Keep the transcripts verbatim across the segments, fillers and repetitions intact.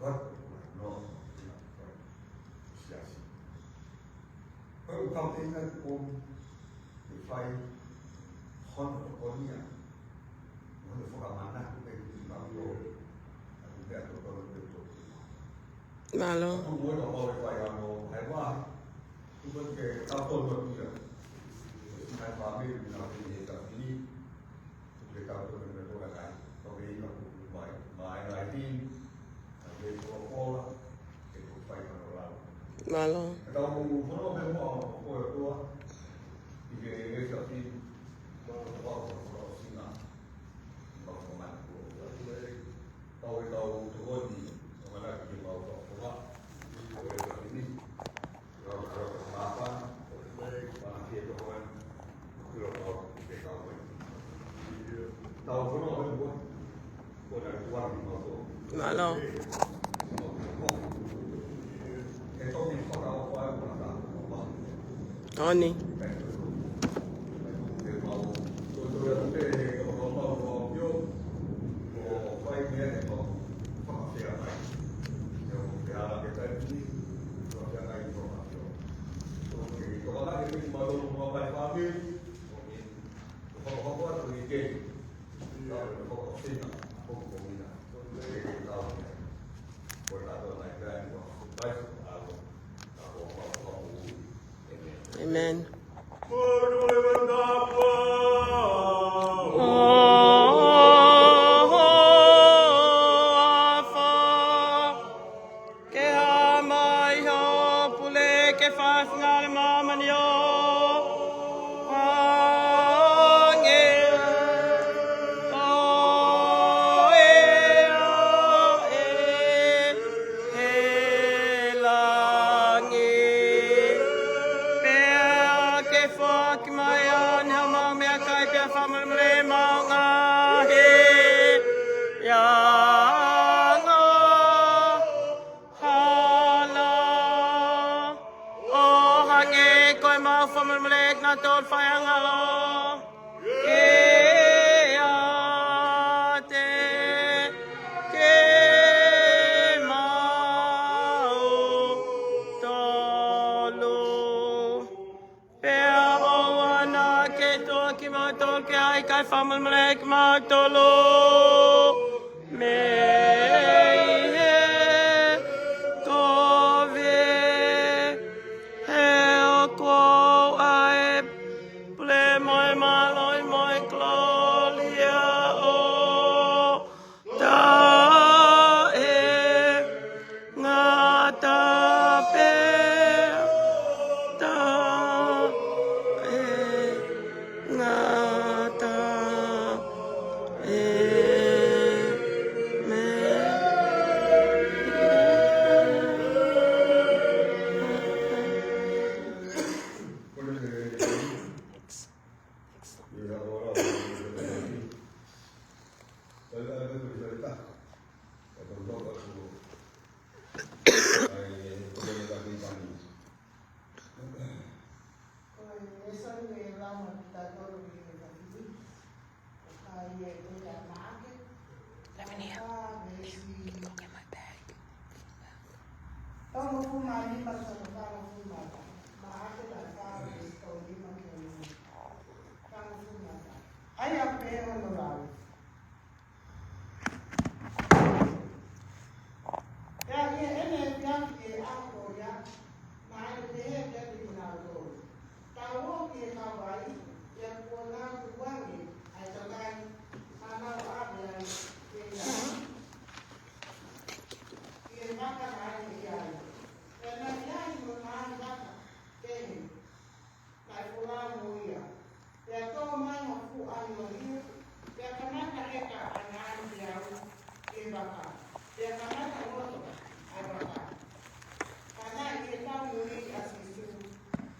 What? No, no, no. Siasi. Ko e ʻuhinga ia ʻoku ou fai hono tokonia. Hono fakamana ko e ki ma ko. Aku ke ato tolo ke to. Mālō. Aku mo ka mau e fai ano, hai wa. Kuka ke ato no kia. Hai pa me na ke ka ni. Mālō. Mālō. Tony. Amen. Ke hā mai ho pule ke fafanga ʻa māmani ʻo hangē ko ia ʻe he langi. Pea ke foaki mai ʻa e hā mai meʻakai pea fakamolemole maʻu ngaahi anga hala. ʻO hangē ko e mau fakamolemole ʻa kinautolu faiangahala kiate kimautolu. Pea ʻoua naʻa ke tuku kimautolu ki he ʻikai fakamolemole kimautolu mei he kovi, he ʻoku ʻa e pule mo e mālohi mo e kolōlia ʻo taʻengata pea taʻengata. ʻĒmeni. Ko e lēsoni ʻe lava maʻatautolu ʻi he efiafi ni, ʻoku ʻi he tohi ʻa Maʻake, Let me know. Fā veesi Can you go get my bag? Tolungofulu mā nima, tolungofulu mā taha. Maʻake vahe fā veesi tolunima ki he nima. Tolungofulu mā taha. ʻA ia ʻoku pehē hono lau. Pea ʻi heʻene efiafi ʻi he ʻaho ko ia, naʻa ne pehē kiate kinautolu, Tau ō ki he kauvai, pea kuo nau tukuange ʻa e kakai naʻa nau ʻave ai kiate ia, ʻi he vaka naʻa ne ʻi ai. Pea naʻe ʻi ai mo e ngaahi vaka kehe naʻe folau mo ia. Pea tō mai ha fuʻu ʻahiʻahia, pea kamata heka ʻa e ngaahi peau ʻi he vaka, pea kamata ngoto ʻa e vaka. Ka naʻe ʻi he taumuʻa ʻa Sīsū,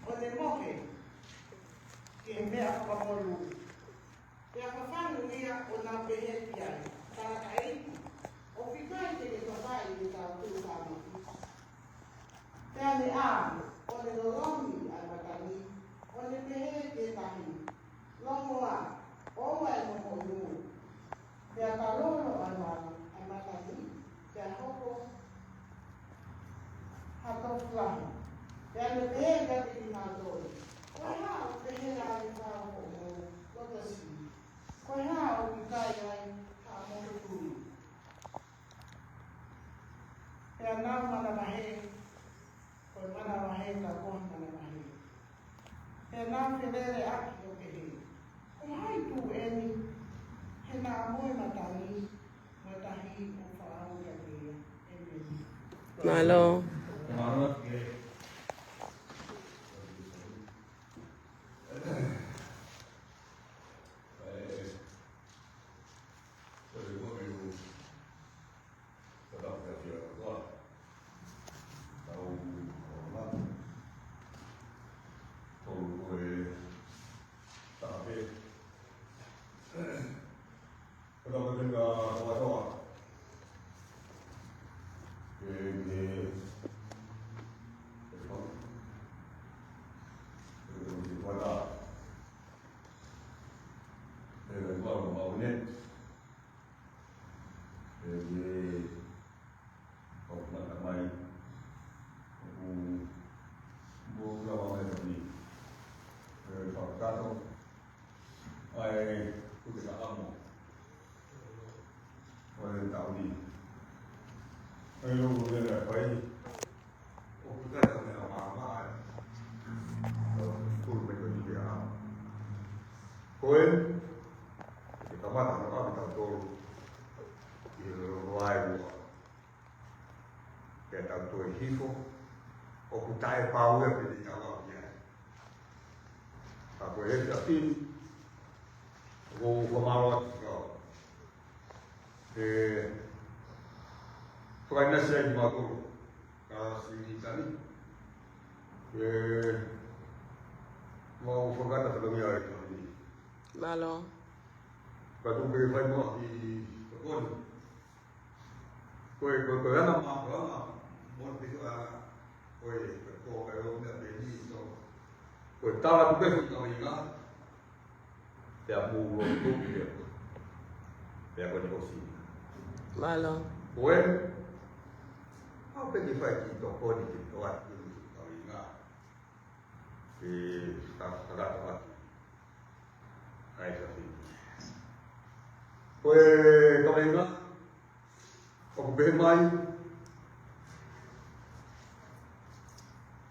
ʻo ne mohe ki he meʻa fakamolū. Pea fafanga ia ʻo nau pehē ki ai, Tangataʻeiki, ʻoku ʻikai te ke tokaʻi ʻetau tuʻutāmaki? Pea ne ʻā, ʻo ne lolomi ʻa e matangi, ʻo ne pehē ki he tahi, Longoa, ʻoua ʻe momoʻi ngu. Pea talolo ʻa e ma-, ʻa e matangi, pea hoko lahi. Pea ne pehē kiate kimautolu, Ko e hā ʻoku pehē ai e fānau ʻo e loto siʻi? Ko e hā ʻoku ʻikai ai ha motu tui? Pea nau manavahē, ko e manavahē ka ko ha manavahē. Pea nau feleleʻaki ʻo pehē, Ko hai tuʻu eni, he naʻa mo e matangi mo e tahi ʻoku fakaʻau kiate ia? ʻĒmeni. Mālō. ʻOku mata mai, ʻoku mou kau mai ni. ʻE fakatato, ʻa e kuke ka amo. ʻO e taʻu ni. ʻA e logo lea pai. ʻOku ʻikai ko e meʻa māmā ē. ʻO, kuru me ko ni ke amo. Ko e, ke kamata no ʻapi tautolu. ʻI he logo ai ua. Ke tau toe hifo, ʻoku taʻepau ia pē te tau aʻu ki ai. Ka ko e efiafi ni, ʻoku ou fakamālō atu kau. ʻE, fakaʻinasi ai kimautolu, ka sini tani. ʻE, mau fakata fakamia ai kau ni. Mālō. Ka tuku ke fai mo ki Tokoni. Ko e, ko e, ko e anga ma, ko e anga, mo te ko a, ko e, ko e, ko e, ko e, ko e, ko e tala tu pe fu tau inga, pea mou lotu ki he, pea ko e kosi. Mālō. Ko e, au pe ki fai ki Tokoni ki to a ki tau inga. Ke ta, ta, ta, ta, ʻAi ka fai. Ko e kaveinga, ʻoku pehē mai,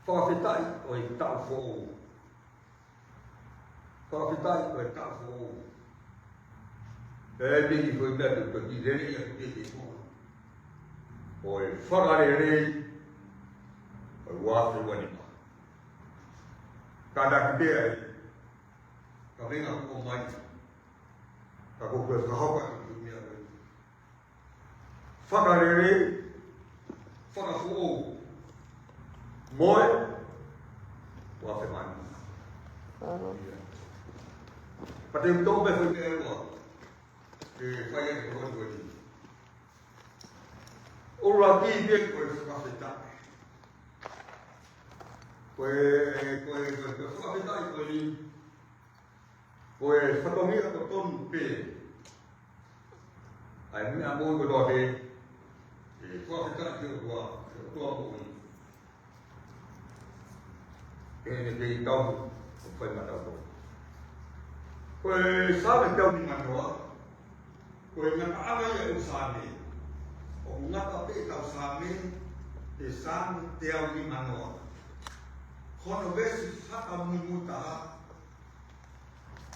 fakafetaʻi ʻo e taʻu foʻou. Fakafetaʻi ʻo e taʻu foʻou. ʻE miki foʻi meʻa te u toki lele ia ku te te kona. ʻO e fakalelei, ʻo e ua afe ua nima. Ka na ki te ai, Ka venga ko mai. Ka ko koe fakahoko atu ki meʻa mai. Fakalelei, fakafoʻou. Mo e, ua afe mā nima. Aha. Pea te u toʻo pē foʻi meʻa ʻe ua. ʻE fai atu ko koe ni. ʻUluaki pē ko e fakafetaʻi. Ko e, ko e, ko e, ko e fakafetaʻi ko eni. Ko e fatongia totonu pē. ʻA e meʻa moʻui kotoa pē. ʻE fakafetaʻi ki he ʻOtua, ki he ʻOtua moʻui. Ke ne kei tau, ʻo fai maʻatautolu. Ko e Saame teau nimanoa, ko e ngataʻanga ia ʻo e Saame. ʻOku ngata pē ʻetau Saame, ʻi he Saame teau nimanoa. Ko hono veesi fakamuimuitaha,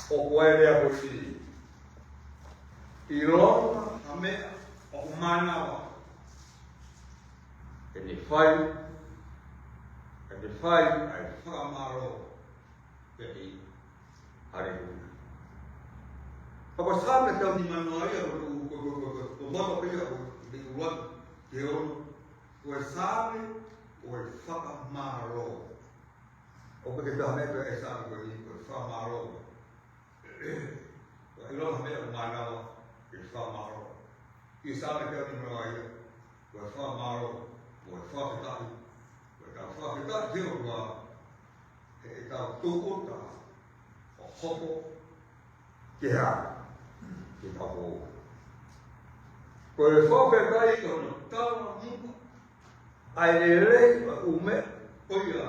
ʻoku ʻi ai e lea ko eni. ʻIlonga ha meʻa ʻoku mānava, ʻe ne fai, ʻe ne fai ʻa e fakamālō kiate ia. Haleluia. Pea ko e Saame teau nimanoa ia, ko, ko, ko moto pē ia, ko e ʻuluaki ki he ono. Ko e Saame ʻo e fakamālō. ʻOku ʻikai ke toe ha meʻa pē ʻi he Saame ko eni ko e fakamālō. Ko e ʻilonga ha meʻa ʻoku mānava, ke fakamālō. ʻI he Saame teau nimanoa ia, ko e fakamālō, ko e fakafetaʻi, ko ʻetau fakafetaʻi ki he ʻOtua, he ʻetau tūʻuta ʻo hopo ki he hā, ki he taʻu foʻou. Ko e fakafetaʻi ko hono talamuʻa ʻa e lelei ʻo e ʻū meʻa Ko ia,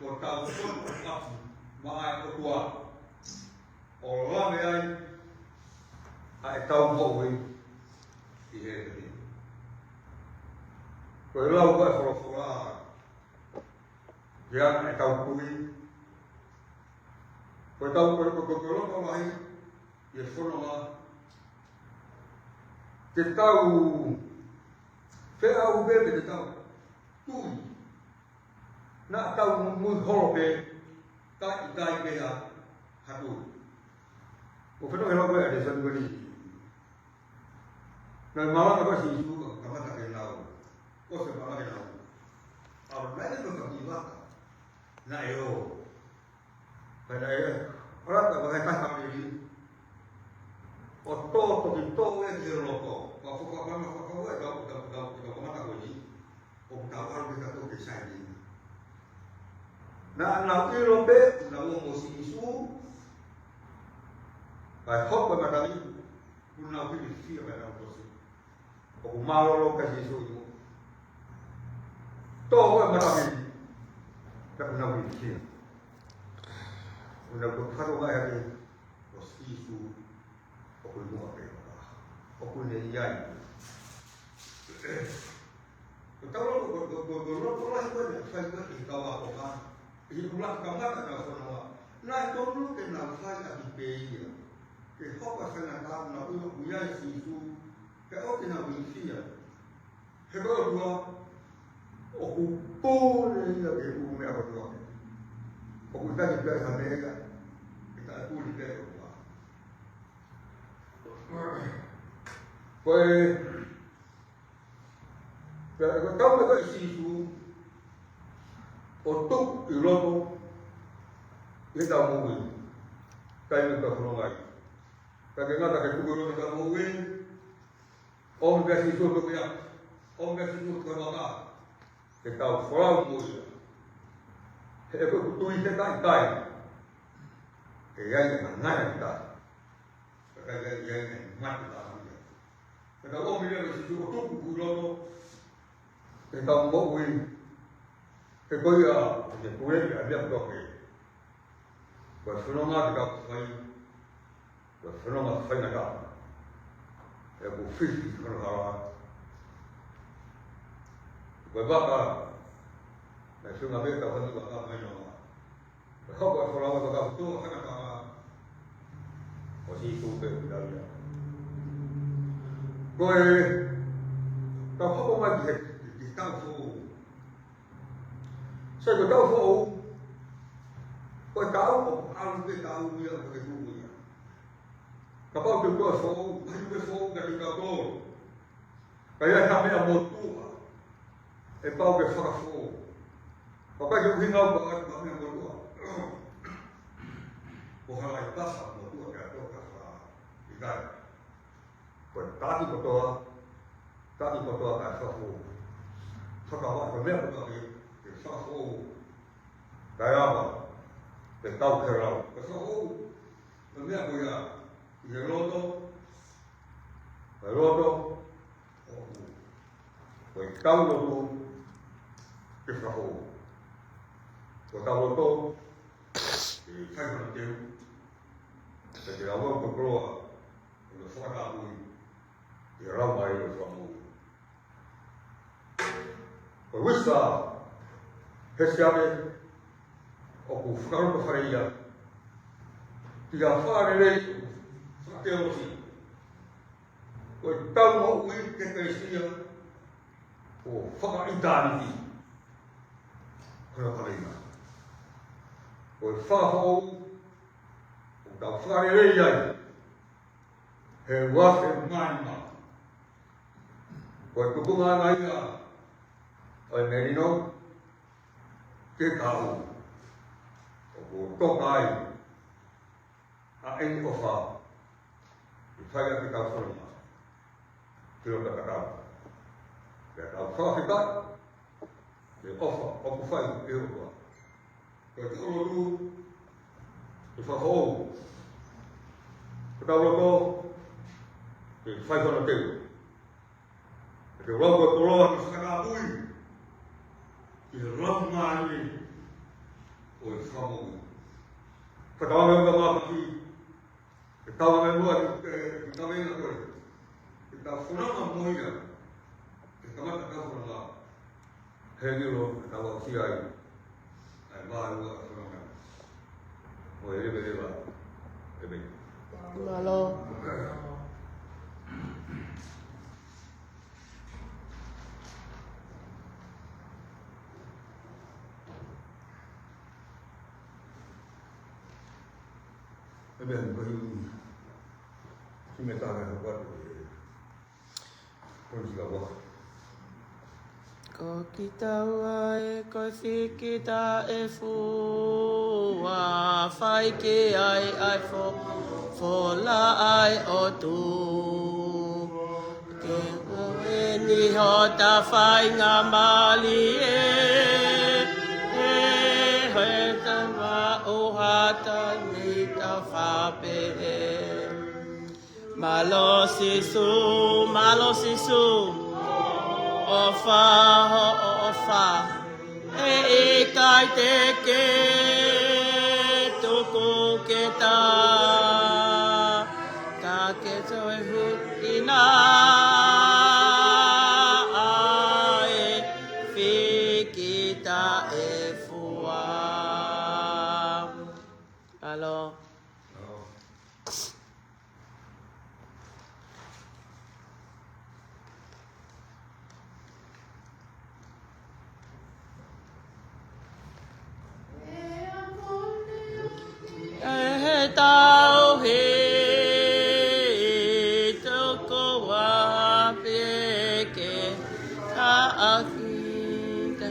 ko ʻetau fono ʻaki maʻa e ʻOtua ʻo lave ai ʻa ʻetau moʻui ʻi hēvani. Ko e lau ko ē ʻa e folofola, ʻa ia ʻetau tui. Ko ʻetau, ko e, ko e, ko e loto lahi ʻi he fononga, ke tau feʻauhi pē ke tau tui. Naʻa tau muimui holo pē, ka ʻikai pē ha, ha tui. ʻOku ou fanongo he lau ko ē ʻa e lēsoni ko eni. Naʻe malanga ko ē ʻa Sīsū, kamata ke lau. ʻOsi e malanga ke lau. ʻAlu naʻe ʻi ai e kau kiʻi vaka. Naʻe ō. Pea naʻe ʻalu atu ʻo vakai e tahi Kāleli, ʻo tō, toki tō ia ki he loto. Pea fakapana fakapana e kau, kau, kau, kau kamata ko eni, ʻoku tau ʻalu pē tautolu ke sai ni. Naʻa nau ʻilo pē, naʻa nau ō mo Sīsū, pea hoko e matangi, kuo nau fiefia pea nau tosi. ʻOku mālōlō ʻa Sīsū ʻi muʻa. Tō ko ē e matangi, pea kuo nau fiefia. Kuo nau toki fakatokangaʻi hake, ko Sīsū ʻoku ʻi muʻa pē. ʻOku ne ʻi ai. Ko ʻetau loto, ko, ko, ko, ko e loto lahi ko ē naʻe fai ko ē ʻe he kau ākonga ʻi he ʻuluaki kamata ʻenau fononga. Naʻe totonu ke nau fai ʻaki pē ia. Ke hoko e faingataʻa, nau ʻilo ʻoku ʻi ai ʻa Sīsū, ke ʻoua te nau ilifia. He ko e ʻOtua, ʻoku pule ia ki he ʻū meʻa kotoa. ʻOku ʻikai ke ʻi ai ha meʻa ia ʻe taʻepule ki ai ʻe he ʻOtua. Ko e, ko e, ko e taumuʻa ko ē ʻa Sīsū ʻo tuku ʻi loto ʻetau moʻui, taimi ʻoku tau fononga ai. ʻIkai ke ngata ke tuku ʻi loto ʻetau moʻui, ʻomi pē ʻa Sīsū ʻo toki ʻalu, ʻomi pē ʻa Sīsū ʻo toki vaka, ke tau folau mo ia. He ʻoku tui he kakai, ʻe ʻi ai e ngaahi taʻe. Kakai ʻe ʻi ai e ngaahi mate taʻe ia. Ke tau ʻomi leva ʻa Sīsū ʻo tuku ʻi loto ʻetau moʻui. He ko ia ʻoku ne puleʻi ʻa e meʻa kotoa pē. Ko e fononga te tau fai, ko e fononga faingataʻa. ʻOku fisi hono hala. Ko e vaka, ʻe feinga pē ke tau hanga ʻo vaka mai noa. Ko e hoko e folau ʻa e vaka kotoa, hanga ʻo Sīsū pē ʻoku tau ia. Ko e, tau hoko mai ki he, ki he taʻu foʻou. Sai, ko e taʻu foʻou, ko e taʻu ʻoku ʻalu pē taʻu ia ʻo ke tuku ia. Kapau te ko e foʻou, ʻai pē foʻou ka te tau tō. Ka ʻi ai ha meʻa motuʻa ʻe pau ke fakafoʻou. Ka ʻikai ke ʻuhinga ʻoku ʻi ai ha meʻa motuʻa. Ko e hala ʻi he tasa motuʻa ke ʻalu ka fa ʻikai. Ko e taki kotoa, taki kotoa kae fakafoʻou. Fakavaʻe ko e meʻa kotoa ke, ke fakafoʻou. Kae ava, ke tau ke lau. Ke fakafoʻou, ko e meʻa ko ia, ʻi he loto, ʻi he loto, ʻoku, ko ʻetau loto, ke fakafoʻou. Ko ʻetau loto, ke fai hano teu, ke te lau ko e koloa, ʻo e fakatapui, ʻi he lau mai ʻo e fakamoʻui. Ko e uisa, he siape, ʻoku fakalotofale ia, ki ha fakalelei, fakateolosia. Ko ʻetau moʻui ke Kalisitiane, ko e fakaʻitāniti. Ko e fakaʻitāniti. Ko e fakafoʻou, ʻoku tau fakalelei ai. He uafe mai ma. Ko e tukunga ʻa ia, ʻo e melino, ke tau. ʻOku toka ai. ʻA eni ʻofa, ʻe fai ʻaki ʻetau fononga. Ke ʻilo ka tau. Pea tau fakafetaʻi, ʻe ʻofa, ʻoku fai ʻe he ʻOtua. Ko e tau lotu, ʻe fakafoʻou. Ko e tau loto, ʻe fai hano teu. Ke lau ko e koloa ʻo e fakatapui. ʻi he laumālie ʻo e fakamoʻui. Fakatauange ʻoku mau ki, ke tauange muʻa ki, ki he kavenga ko ē. Ke tau fononga mo ia, ke kamata tau fononga. Hangē ʻoku tau aʻusia ai ʻa e vā ʻo e fononga. ʻO e leveleva. ʻEmeni. Mālō. ʻEmeni, ko e himi, himi tānaki atu ē. Ko e himi ka wa. Ko kitaua ē ko e fiki taʻefua, fai ki ai ʻa e fo-, fola ʻa e ʻOtua. Ke ko eni hota faingamālie, ʻe he tama ʻo hata ni ta fa pehē. Mālō Sīsū, mālō Sīsū, ʻofa, ʻofa. ʻE ʻikai te ke tuku ke ta, ka ke toe huʻi na ʻa e fiki taʻefua. Mālō. ʻE he tauhi toko ua pē ke taʻaki ta.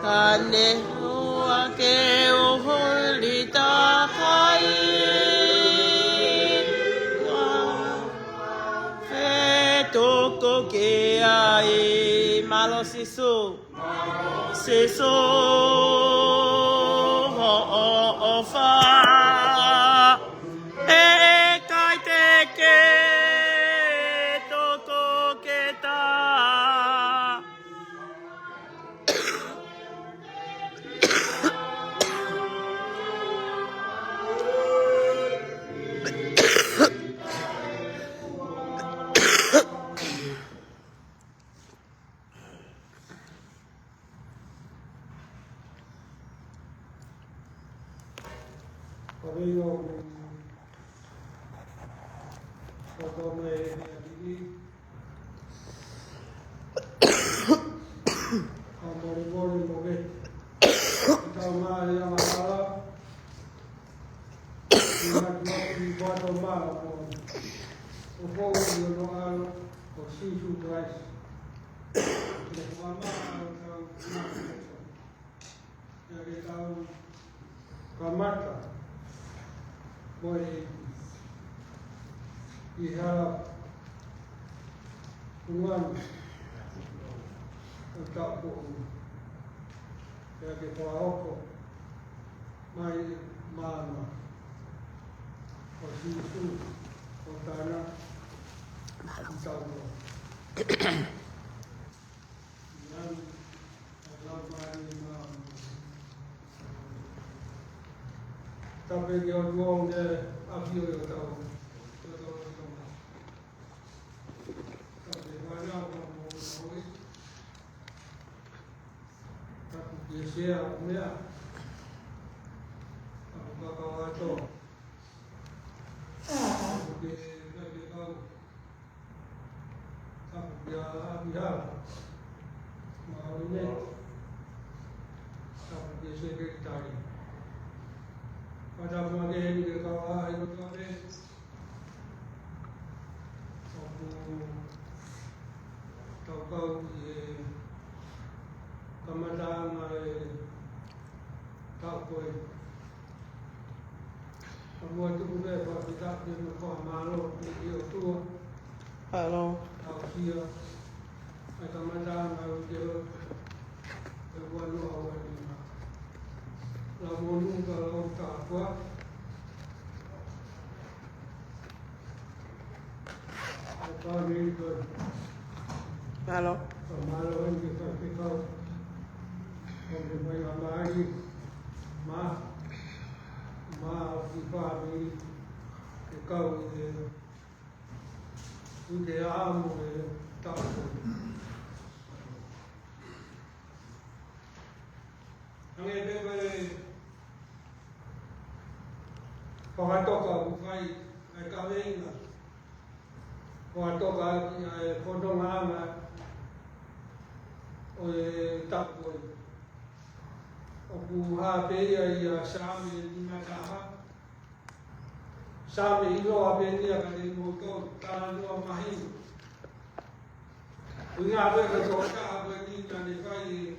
Ka ne hua ke u huli takai. Fetuku ki ai, mālō Sīsū. Sīsū hoʻo ʻofa. ʻE ʻikai te ke tuku ke ta. Ka vei o, o tō mai e hea tiki. Ka mole mole mo ke. Ka tau mai e angahala. Ki maki maki ki kuato mā o. O kou i ono alo. Ko Sīsū Kalaisi. Ko e kua mā o tau mā. Pea ke tau kamata mo e ʻi he hala ʻuluaki ʻo e taʻu ko eni. Pea ke fakahoko mai e maama ʻo Sīsū ʻo tāna ʻi taʻu ko. Tapu ki he ʻOtua ʻi he ʻafio ʻi hotau. Tapu ki he fānau ʻoku mau maʻu. Tapu ki he sea ʻo meʻa. Tapu kakato. Tapu ki he, ki he kau. Tapu kia ʻApihala. Maʻoine. Tapu ki he sekelitali. Fakatapu ange heni ki he kau ʻaʻahi kotoa pē ʻoku tau kau ʻi he kamataʻanga e taʻu ko eni. Ka muʻa tuku pē fakafetaʻi mo e fakamālō ki he ʻOtua. Mālō. Aʻusia ʻa e kamataʻanga ʻo e uike ʻo e ua noa ua nima. Lau monū ka lau tāpuaki. Mālō. Mālō. Mālō eni ke faifekau. Ko e faingamālie maʻa, maʻa e kiʻi fāmili ke kau ʻi he, ʻi he ʻaho mo e taʻu. Hangē pē ko e fakatoka ʻoku fai ʻa e kaveinga, fakatoka ʻaki ʻa e fonongaʻanga ʻo e taʻu ko eni. ʻOku hā pē ia ʻia Saame nimataha. Saame ʻiloa pē eni ia kiate kimoutolu, talanoa mahino. ʻUhinga pē ko e tokotaha ko eni naʻa ne fai,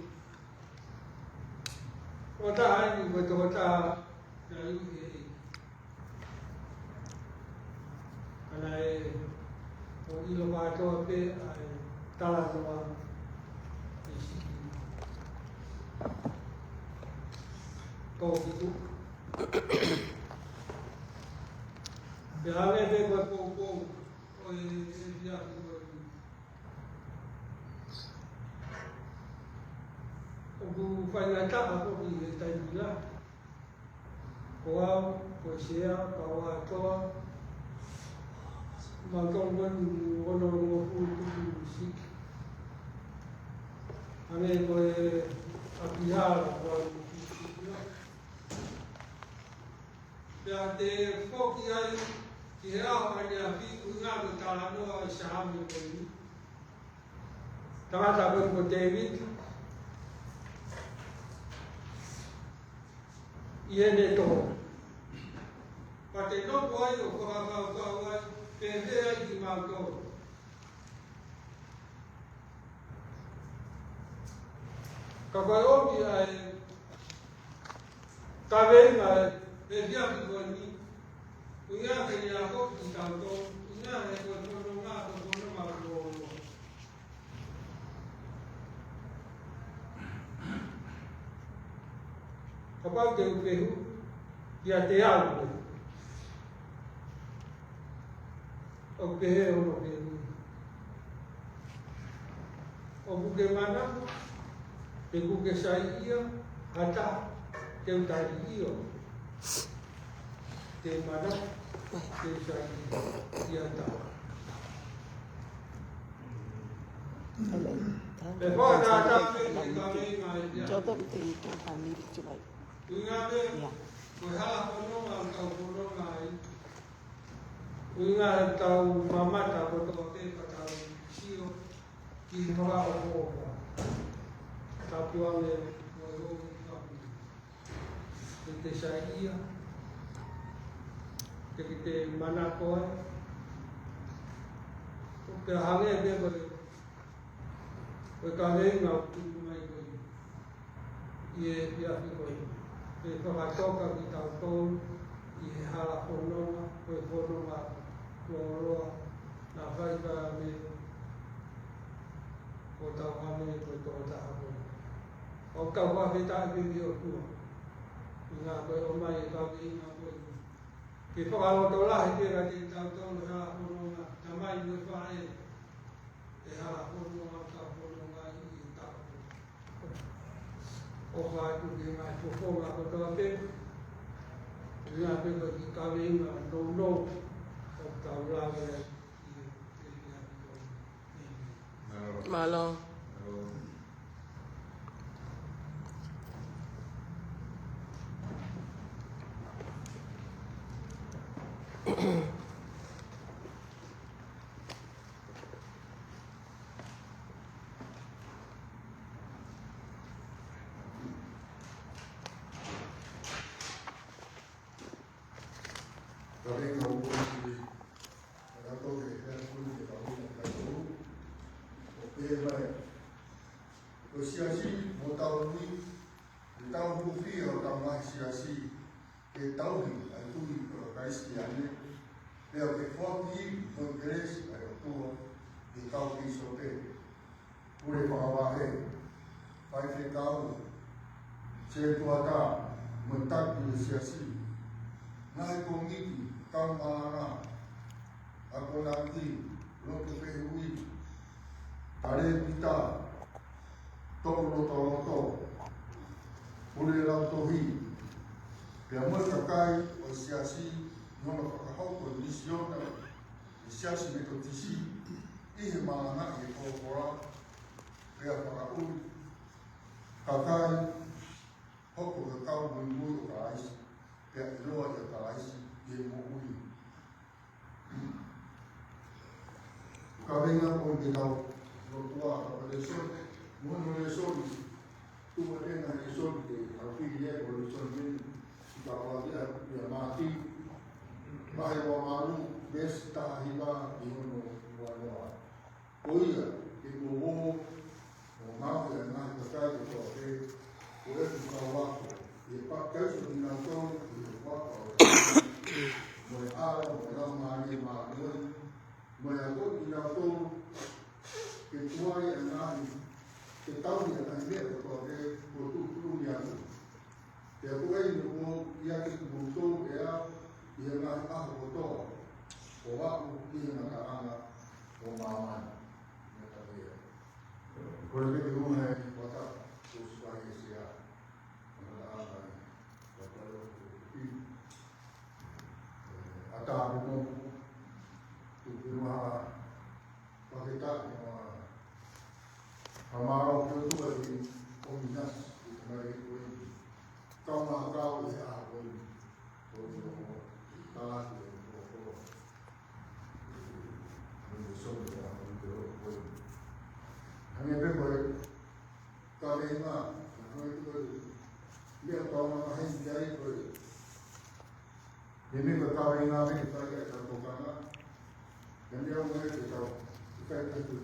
tokotaha eni ko e tokotaha naʻe ui ʻe he ʻEiki. Ka naʻe ʻoku ʻilo kātoa pē ʻa e talanoa ʻi siʻi tō ki tuʻa. Pea hangē pē ko e poupou ʻo e, e efiafi ko eni. ʻOku faingataʻa foki he taimi lahi. Ko au, ko e sea, Pauatoa, mautolu ko eni onongofulu tupu siʻi. Hangē ko e ʻapihala, ko au ko e siʻi. Pea te u foki ai ki he ʻaho ʻaneafi, ʻuhinga ko e talanoa ʻi Saame ko eni. Tangata ko eni ko Tēvita, ʻi heʻene tō. Pea te u nofo ai ʻo fakakaukau ai, pehē ai kimautolu. Ka ko e ʻomi ʻa e kaveinga ʻo e efiafi ko eni, ʻuhinga ke ne akoʻi kitautolu, ʻuhinga he ko e fononga, ko e fononga ʻo e ʻOtua. Kapau te u fehuʻi kiate au, ʻoku pehē hono fehuʻi. ʻOku ke manako, pe ʻoku ke saiʻia ha taha? Te u tali ʻio. Te u manako, te u saiʻia ha taha. Amen. Pea fakatātā pē ki he kaveinga ʻa e efiafi. Joseph, thank you. I need it tonight. ʻUhinga pē, yeah, ko e hala fononga ʻoku tau fononga ai. ʻUhinga he tau mamata kotoa pē pea tau sio ki he fakaʻofoʻofa. Tapu ange mo e ʻofa. Te te saiʻia, te te manako ai. Pea hangē pē ko e, ko e kaveinga ʻoku tuku mai ko ē ʻi he efiafi ko ē, ke fakatoka kitautolu ʻi he hala fononga, ko e fononga lōloa naʻa faifai mei hotau hame ko e tokotaha ko ē. ʻOku tau fakafetaʻi pē ki he ʻOtua ʻi he ngāue ʻoku ʻomai ʻe he kaveinga ko ē ke fakalotolahi pē kiate kitautolu he hala fononga, tamai mo e faʻē, he hala fononga ʻoku tau fononga ai ʻi he taʻu. ʻOfa atu ki he ngaahi fofonga kotoa pē, ʻuhinga pē ko e kiʻi kaveinga nounou ʻoku tau lave ai ʻi he efiafi ko eni. Mālō. Ka venga o koni ki, ka ko e hea koni ke ka huna ka tō. ʻO pē mai. Ko e siasi mo tau nui, ke tau hūfia ʻo tau ngaahi siasi, ke tauhi ʻa e tui ʻo e Kalisitiane, pea ke foaki mo e kelesi ʻa e ʻOtua ke kau ki sope. Pule fakavahe, faifekau, setuata, mo e taki ʻo e siasi, ngaahi kōmiti, kau malanga, akonaki, lotu fehuʻi, talēkita, toʻu lotoloto, Pule Lautohi, pea mo e kakai ʻo e siasi, ʻi hono fakahoko e misiona ʻa e Siasi Metotisi ʻi he malangaʻi e folofola, pea fakaʻuli kakai, hoko ko e kau muimui ʻo Kalaisi, pea ʻiloa ʻia Kalaisi ʻi he moʻui. Kaveinga ko eni ke tau lotua, ka ko e lēsoni, mo hono lēsoni, tuku ʻa e ngaahi lēsoni ke tau fili ʻe ko e lēsoni meni, ʻi he kaveinga ʻia Mātiu, vahe uangalu, veesi taha hiva ki hono uanoa. Ko ia, ke mou ō ʻo ngāue ʻa e ngaahi kakai kotoa pē ko ʻeku kau ako, ʻi he papitaiso kinautolu ʻi he huafa ʻo e ʻAtā, mo e ʻAlo, mo e Laumālie Māʻoniʻoni, mo e akoʻi kinautolu ke tuai ʻa e ngaahi, ke tauhi ʻa e ngaahi meʻa kotoa pē kuo tuʻutuʻuni atu. Pea ko eni ʻoku ou ʻiate kimoutolu ʻe au ʻi he ngaahi ʻaho kotoa, ʻo aʻu ki he ngataʻanga ʻo māmani. Ngata ia. Ko e meʻa ke ʻuhinga e fakaʻosi ʻa e Siasi, ngataʻanga ʻi he ngataʻanga ʻo e ʻaho. ʻAtā mo, tuku maha, fakataha mo, ʻa mālō ki he ʻOtua ʻi he ʻomi ʻinasi ʻi he taimi ko eni. Kau maʻa kau ʻi he ʻaho ko eni. Ko e ʻOtua, tālaki e ʻOtua. Mo e sō mo e ʻaho ko eni. Hangē pē ko e kaveinga, hangē pē ko e meʻa ʻoku tau maheni ki ai ko e Meimei ko e kaveinga mei he fai ʻa e tau tokanga. Meimei ʻoku ʻikai ke tau, ʻikai ke tau,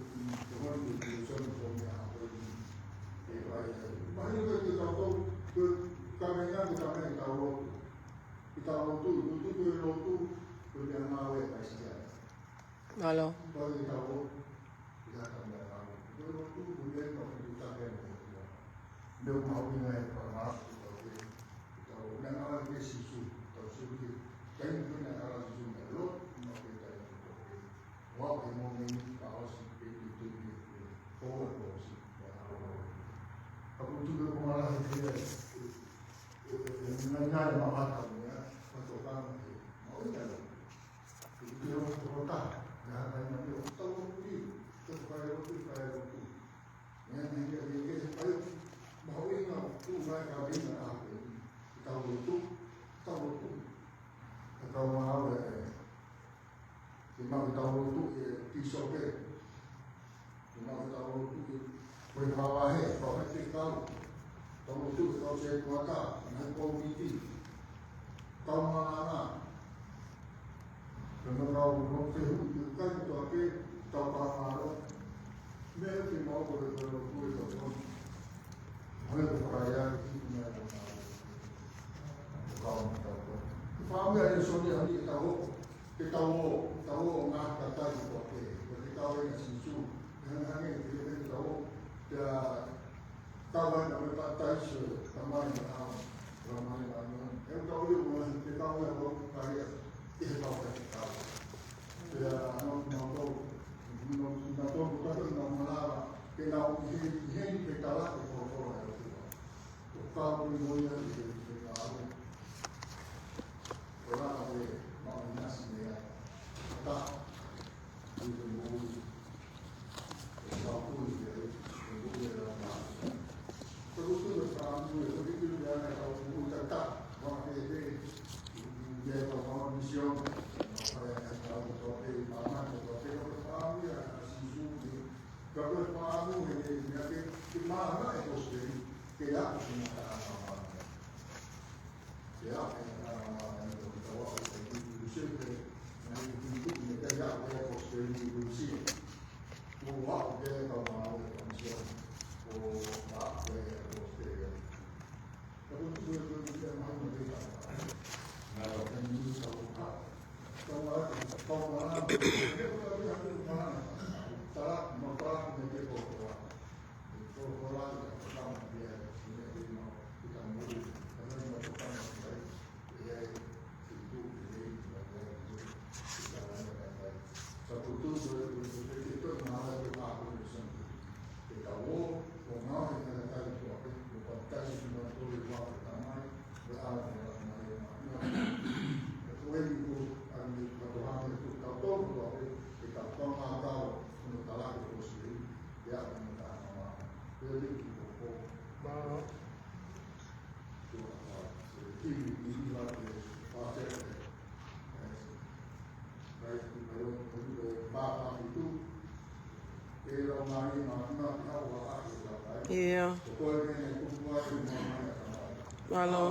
tau honi ke tau sōni ko e meʻa ko eni. ʻE fai ai. Mahino ko e ke tau tau, ko e kaveinga ko e kaveinga ke tau lotu. Ke tau lotu, lotu ko e lotu, ko e meʻa ngāue ʻa e Kalaisi. Mālō. Ko e ke tau lotu. Ia ka mea kau. Ko e lotu, ko e meʻa ko e lotu ka ke mo. Meʻa mahuʻinga e fakamālō ko e ke. Tau meʻa ngāue ke Sīsū. Tau Sīsū ke. Kai ko e meʻa kala Sīsū meʻa lotu, ma ke kai ko e ke. Wa ke mo me ni ka o si ke ke ke ke. Ko e ko si. Ka ko tu ke ko mara he ke. Ngai ngai ma mata meʻa. Ka to ka mo ke. Mahuʻinga lotu. Ke ke ʻilo ko e taha, ʻe hanga ʻe ia ʻo tau ʻo kui, ke fai ʻo kui, fai ʻo kui. Meʻa ni ia, ia ke fai, mahuʻinga ʻo tuʻu mai ka vina a koe, ke tau lotu, tau lotu. Ke tau maau ē, ke mau ke tau lotu ʻe pīsope. Ke mau ke tau lotu ke, ko e mavahe, mavahe ke kau. Tau lotu ke kau se kuata, ngaahi kōmiti. Tau malanga. Ke mau kau lotu ke hu, ke kai kotoa pē, tau pāmalo. Meʻa ke mau ko e kau lotu ke kau. Hale ko fakaia, ki kuna e kau. Kau, kau, kau. Ke fāmili ʻa e soni ʻa ni e tau. Ke tau ō, tau ō ngaahi kakai kotoa pē, ko e kau ʻa Sīsū, ʻe hangē hangē, ke ke tau ō, pea tau ʻai na me papitaiso, Tamai mo e ʻAlo, Laumālie Māʻoniʻoni. ʻE tau ō, ke tau ō, ko e kau ʻa e, ʻe he kau ʻa e kau. Pea, no, no, no, no, no, no, no, no, no, no, ke nau ʻi heni, ʻi heni ke tala e folofola ʻa e ʻOtua. ʻO kau ʻi he moʻui ʻa e, ʻa e, ʻa e, ʻo lava ʻe maʻu ʻinasi mei ai. Ka, ʻi he moʻui, ʻe kau ʻi he, ʻe moʻui ʻe lava. Ka ko e tuʻu e fāmili, ko e tuʻu e ana kau moʻui tata, wa ke te, ʻi he kau maʻu misiona, ma fai ana kau kotoa pē, ma ma kotoa pē, ko e fāmili ʻa Sīsū, ka ko e fāmili he, he meʻa ke, ke maʻana e kosipeli, ke aʻu ki he ngataʻanga ʻo māmani. Ke aʻu ki he ngataʻanga ʻo māmani, ko e tau aʻu ki he kosipeli, naʻe tuʻu, tuʻu, tuʻu, ne kai aʻu ki he kosipeli, ko e sio. Ko e aʻu ki he kau maʻu e kamisio, ko e aʻu ki he kosipeli. Mālō. ʻIo. Mālō.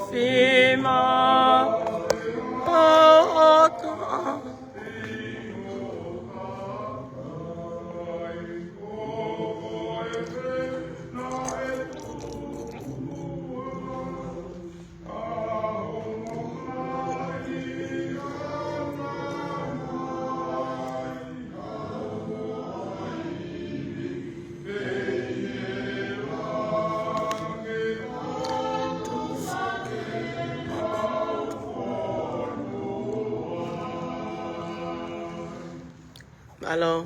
Fima. Mālō.